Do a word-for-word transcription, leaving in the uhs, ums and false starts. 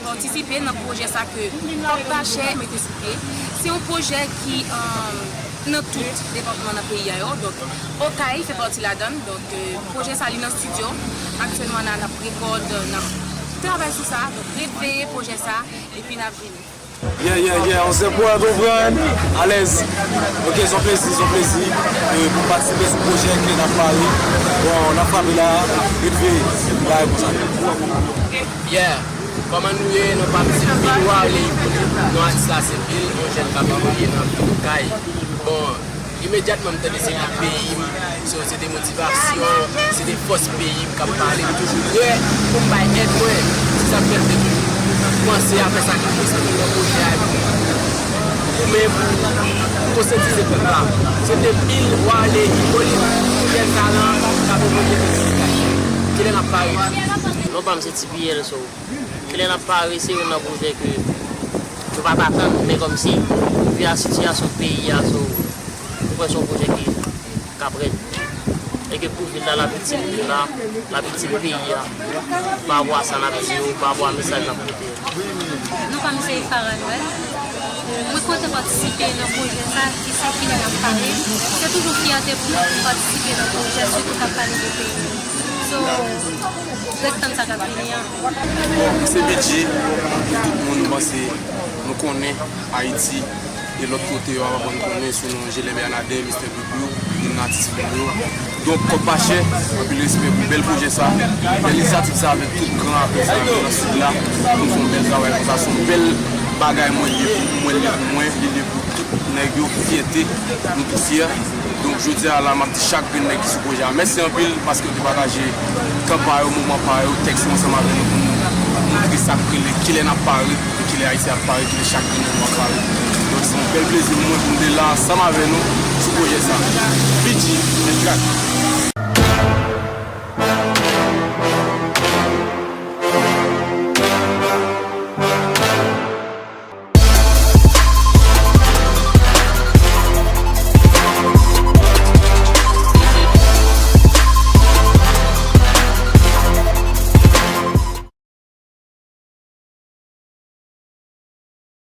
Patisipe nan pwojè sa ke Kòk pa chè mete sou pye. Se yon pwojè ki, um, nan tout depatman nan peyi a yo. Donk, Okay fè pati ladan l. Donk, euh, pwojè sa li nan estidyo. Aktyèlman la, n ap rekòd, n ap travay sou sa. Donk, ret veye pwojè sa, epi n ap vini. Yeah, yeah, yeah, on se pwè, konprann? Alèz. Ok, se yon plezi, se yon plezi, euh, pou patisipe sou pwojè ke n ap pare. Bon, n ap frape la, ret veye, bagay konsa. Yeah, kòman nou ye? Nou pa Bill Warley, non atis la se Bill, yon jèn k ap evolye nan Okay. Bon, imedyatman m tande se Bill peyi m, so se te motivasyon, se te fòs peyi m k ap pale, m toujou prè pou m bay èd mwen. Se sa k fè m te toujou panse a fè sakrifis pou m nan pwojè a, pou mwen, pou konsyantize pèp la. Se te Bill Warley, ikonèt, jèn talan, k ap evolye nan peyi Dayiti. Kilè n ap pare? Non pa m se T P L, so. Kilè n ap pare, se youn nan pwojè ke nou pa t atann, men kòmsi, vi a sitiyasyon peyi a, so, nou kwè se yon pwojè ki, k ap rèd. E ke pou vil la, l ap itil vil la, l ap itil peyi a, pa rapò a sa n ap di yo, pa rapò a mesaj n ap pote yo. Non pa m se Farah Noël. Mwen kontan patisipe nan pwojè sa ki se kilè n ap pare. Se toujou fyète pou mwen pou m patisipe nan pwojè, sitou k ap pale de peyi nou. So, ret tann sa k ap vini an. Se B G, tout moun nou panse nou konnen Ayiti, e lòt kote yo ap aprann konnen sou non Gelin Bernadin, Mistè Boubou, youn nan atis fim yo. Donk, Kòk pa chè, anpil respè pou bèl pwojè sa, bèl inisyativ sa avèk tout gran aktè sa yo nan Sid la, pou fè yon bèl travay konsa, se yon bèl bagay mwen li ye pou mwen, li ye pou mwen, li ye pou tout nèg yo, fyète, nou tou fyè. Donk, jodi a la, m ap di chak grenn nèg ki sou pwojè a mèsi anpil paske yo te pataje tan pa yo, moman pa yo, tèks yo ansanm avè nou pou nou montre sa k rele kilè n ap pare, e kilè Ayiti ap pare, kilè chak grenn nèg nou ap pare. Donk, se yon bèl plezi pou mwen pou m te la ansanm avè nou sou pwojè sa. Fidji, vennkat.